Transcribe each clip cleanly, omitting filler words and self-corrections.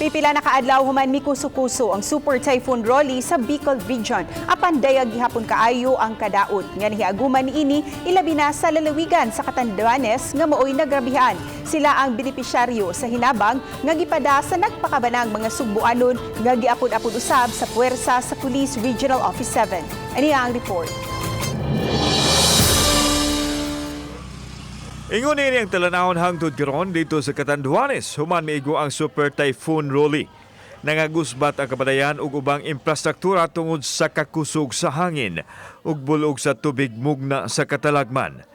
Pipila na kaadlaw human mikuso-kuso ang Super Typhoon Rolly sa Bicol Region. Apan dayag gihapon kaayo ang kadaot nga nahiaguman niini, ilabi na sa lalawigan sa Catanduanes nga maoy nagrabihan. Sila ang benepisyaryo sa hinabang nga gipada sa nagpakabanang mga Sugbuanon nga giapod-apod usab sa puwersa sa Police Regional Office 7. Ani ang report. Ingon ini ang talanawon hangtod karon dito sa Catanduanes human miigo ang Super Typhoon Rolly. Nangagusbat ang kabadayan ug ubang infrastruktura tungod sa kakusog sa hangin ug bulog sa tubig mugna sa katalagman.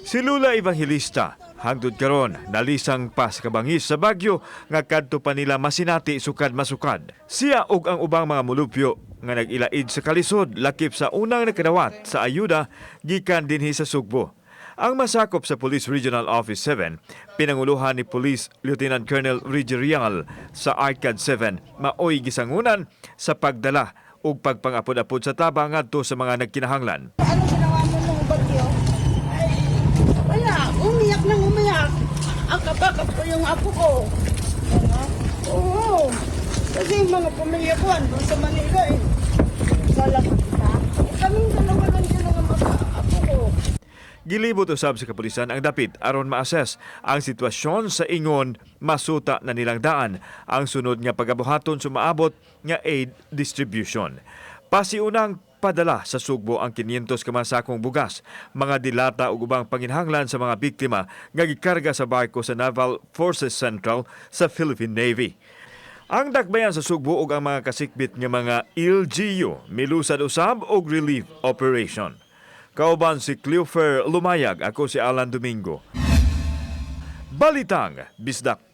Si Lula Evangelista hangtod karon nalisang pa sa kabangis sa bagyo nga kadto pa nila masinati sukad masukad. Siya ug ang ubang mga mulupyo nga nag-ilaid sa kalisod lakip sa unang nakadawat sa ayuda gikan dinhi sa Sugbo. Ang masakop sa Police Regional Office 7, pinanguluhan ni Police Lieutenant Colonel Reggie Real sa ARCAD 7, maoy gisangunan sa pagdala ug pagpangapod-apod sa tabang ngadto sa mga nagkinahanglan. Ano ginawa mo nung bagyo? Ay, wala. Umiyak nang umiyak. Ang kabakap ko yung apo ko. Oo. Kasi yung mga pamilya ko andun sa Manila eh. Ikaw lang mag-isa? Eh, kaming dalawa lang dyan ang mga apo ko. Gilibot usab sa kapulisan ang dapit aron ma-assess ang sitwasyon sa ingon masuta na nilang daan ang sunod nga pagabuhaton sa maabot nga aid distribution. Pasiunang padala sa Sugbo ang 500 ka mga sakong bugas, mga dilata ug ubang panginhanglan sa mga biktima nga gikarga sa barko sa Naval Forces Central sa Philippine Navy. Ang dakbayan sa Sugbo ug ang mga kasikbit nga mga LGU milusad usab og relief operation. Kauban si Cleofer Lumayag, ako si Alan Domingo. Balitang Bisdak.